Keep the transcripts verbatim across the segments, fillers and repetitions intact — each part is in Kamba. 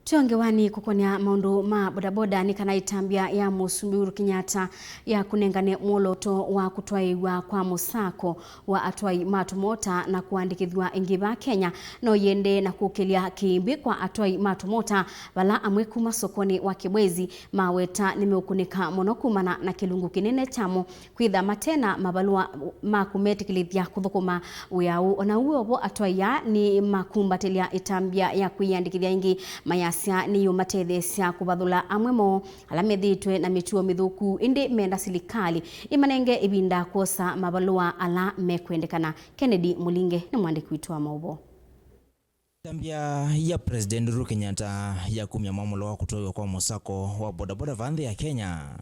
Twĩ ngewanĩ kũkonea maũndũ ma bodaboda, nĩ kana ĩtambya ya Mũsumbĩ Uhuru Kenyatta ya kũnengane mwolooto wa kũtwaĩĩw'a kwa mũsako wa atwai ma tũmota na kũandĩkĩthw'a ĩngĩ vaa Kenya no yĩendee na kũkĩlya kĩĩmbĩ kwa atwai ma tũmota, vala amwe kuma sokonĩ wa Kibwezi maweta nĩmeũkũnĩka mũno kumana na kĩlungu kĩnene kyamo kwĩtha mate na mavalũa ma kũmetĩkĩlĩthya kũthũkũma wĩa ũũ. O na ũu wĩ o vo, atwai aa nĩmakumbatĩlya ĩtambya ya kwĩyĩandĩkĩthya ĩngĩ, mayasya nĩyũmatetheesya kũvathũla amwe moo ala methĩĩtwe na mĩtuo mĩthũku, ĩndĩ menda silikalĩ ĩmanenge ĩvinda kwosa mavalũa ala mekwendekana. Kennedy Mũlinge nĩ mwandĩki witũ wa maũvoo. Ĩtambya ya President Uhuru Kenyatta ya kumya mwamũlo wa kũtwaĩwa kwa mũsako wa bodaboda vaa nthĩ ya Kenya,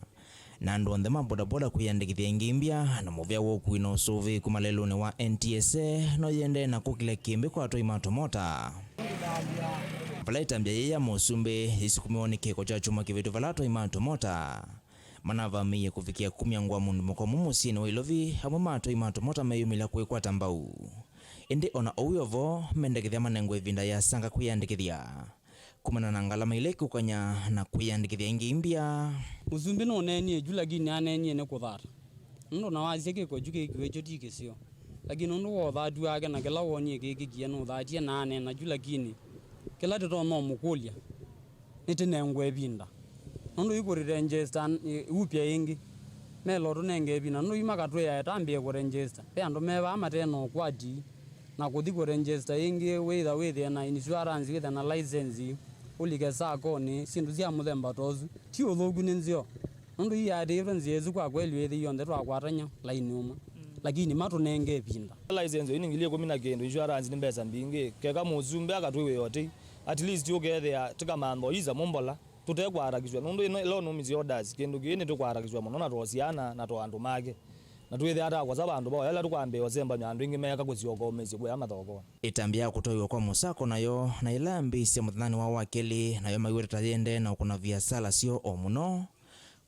na andũ onthe ma bodaboda kwĩyandĩkĩthya ĩngĩ mbya na mũvea wa ũkui na ũsũvĩĩku malelũnĩ wa N T S A no yĩendee na kũkĩlya kĩmbĩ kwa atwai ma tũmota. Vala ĩtambya yĩĩ ya Mũsumbĩ yĩsukumĩwa nĩ kĩko kya kyumwa kĩvĩtu, vala atwai ma tũmota manavamĩie kũvikĩa kumya ngũa mũndũ mũkomu mũsyĩnĩ wa Ilovi, amwe ma atwai ma tũmota meyumĩlya kwĩkwata mbau. Ĩndĩ o na ũu wĩ o vo, mendekethya manengwe ĩvinda yĩasanga kwĩyandĩkĩthya kumana na ngalama ila ikũkany'a na kwĩyandĩkĩthya ĩngĩ mbya. Mũsumbĩ nũneenie yu, lakini aneenie nĩ kũthata. Nũndũ na wasya kĩko kyu kĩkiwe kyo ti kĩseo. Lakini nũndũ wa ũthatu wake na kĩla wonie kĩkĩkie nũthatie na aneena yu, lakini kĩla tũtonya ũmũkũlya nĩtũnengwe ĩvinda. Nũndũ yu kũregister, ĩ, upya ĩngĩ. Melo tũnenge ĩvinda. Nũndũ yu makatwĩa etambĩe kũregister. Ve andũ me vaa mate na ũkwati na kũthi kũregister ĩngĩ, wĩtha wĩthĩe na insurance, wĩthe na license, ũlike sakonĩ, syĩndũ sya mũthemba ta ũsu. Ti ũthũku, nĩ nzeo. Nũndũ yu yaatĩĩtwe nzĩa ĩsu kwa kweli wĩthĩ yonthe twakwatany'a lainĩ ũmwe. Lakini matũnenge ĩvinda. License ĩno nĩ ngili ĩkũmi na kĩndũ, insurance nĩ mbesa mbingĩ. Keka mũsumbĩ akatwĩw'ĩa ũtei, at least ũkethĩa tũkamantha oisa mumbola, tũtekwarakisw'a, nũndũ ĩno ĩla ũnũmisye orders, kĩndũ kĩĩ nĩtũkwarakisw'a mũno na twa syana na twa andũ make. Na twĩthĩa atakosa vandũ va ũya ĩla tũkwambĩĩa ũsembany'a andũ aingĩ meeka kũsyoka ũmĩsyĩ kũya mathokonĩ. Ĩtambya ya kũtwaĩwa kwa mũsako nayo na ĩla yambĩĩsye mũthenyanĩ wa wakelĩ, nayo maiweta ta yĩendee na ũkũna viasala syoo o mũno.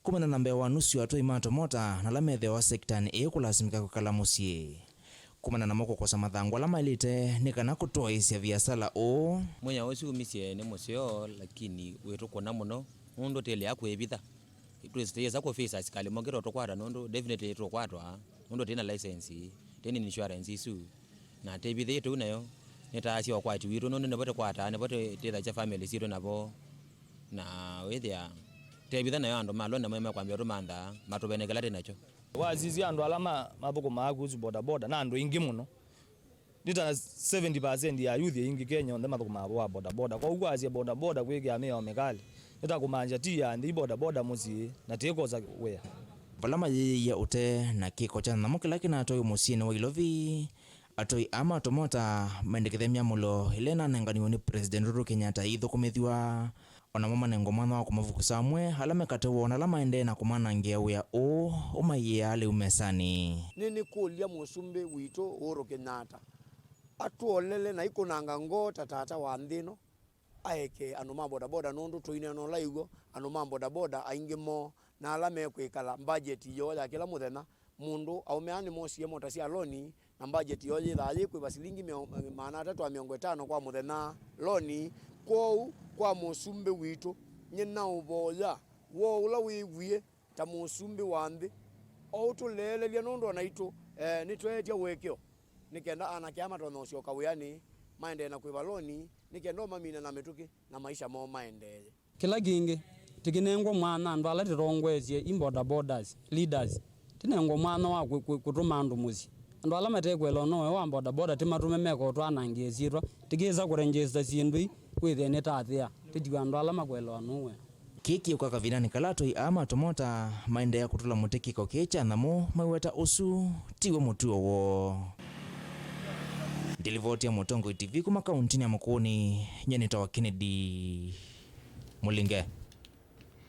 Kumana na mbee wa nusu ya atwai ma tũmota na ala methĩawa sekitanĩ ĩĩ kũlasimĩka kwĩkala mũsyĩ kumana namo kũkosa mathangũ ala maĩlĩte nĩ kana kũtwaĩĩsya viasala ũũ. Mwĩao ũsu umisye nĩ mũseo, lakini wĩtũkũna mũno nũndũ tũilea kwĩvitha. Twĩsa kũfĩsa asikalĩ moke tũtũkwata nũndũ definitely tũkwatwa nũndũ twĩ na license, twĩ na insurance isu. Na tũivithĩtwe nayo nĩ ta asya ũkwati witũ, nũndũ nĩvo tũkwataa, nĩvo tũtethasya family sitũ navo. Na wĩthĩa tũivitha nayo andũ ma loan namo mekwambĩa tũmanthaa, matũvene kĩla twĩ nakyo. Wasisya andũ ala ma-, mathũkũmaa kuhusu bodaboda, na andũ aingĩ mũno. Nĩ ta seventy percent ya youth aingĩ Kenya onthe mathũkũmaa wa bodaboda. Kwoou kwasya bodaboda kwĩkĩa mĩao mĩkalĩ, nĩ ta kũmaanisha ti ya nthĩ bodaboda mũsyĩ, na tĩkosa wĩa. Vala mayĩyĩie ũtee na kĩko kya nyamũ kĩla kĩnatwaĩwe mũsyĩnĩ wa Ilovi, atwai aa ma tũmota maendekethya myamũlo ĩla ĩnanenganiwe nĩ President Uhuru Kenyatta ĩithũkũmĩthw'a, o namo manengwa mwanya wa kũmavukusa amwe ala mekatew'o na ala maendee na kũmanangĩa wĩa ũũ ũmaiĩaa lĩu mesanĩ. Nĩnĩkũlya Mũsumbĩ witũ Uhuru Kenyatta atũolele na ikũnanga ngoo ta tata wa nthĩ ĩno, aeke andũ ma bodaboda, nũndũ tũineena ũla ĩw'o andũ ma bodaboda aingĩ moo na ala mekwĩkala mbajeti yoo ya kĩla mũthenya. Mũndũ, aũme aa nĩmosie mota sya loni, na mbajeti yoo yĩthaa yĩkwĩva silingi mĩo-, maana atatũ na mĩongo ĩtano kwa mũthenya loni. Kwoou, kwa Mũsumbĩ witũ, nyie naũvoya woo ũla wĩw'ie ta Mũsumbĩ wa nthĩ, o ũtũleelelya, nũndũ o naitũ, eh, nĩtweetya ũekeo nĩ kenda anake aa matonya ũsyoka wĩanĩ, maendee na kwĩva loni, nĩ kenda ũmamina na mĩtũkĩ na maisha moo maendee. Kĩla kĩngĩ, tĩkĩnengwa mwanya andũ ala tũtongoesye, i bodabodas, leaders, tĩnengwa mwanya wa kũ-, kũ-, kũtũma andũ mũsyĩ. Andũ ala matekwelewa no wĩa wa bodaboda tĩmatũme meka ũtwanangĩe syĩtwa, tĩkĩsa kũregister syĩndũ ii, wĩthĩe nĩtathĩa, tĩtiwe andũ ala makwelewa nũũ wĩa. Kĩĩ kĩũka kavindanĩ kala atwai aa ma tũmota maendeea kũtũla mũtĩ kĩko kĩĩ kya nyamũ maiweta ũsu tiw'o mũtuo woo. Ndilivoti ya Mũtongoi T V kuma kauntinĩ ya Makueni, nyie nĩtawa Kennedy Mũlinge.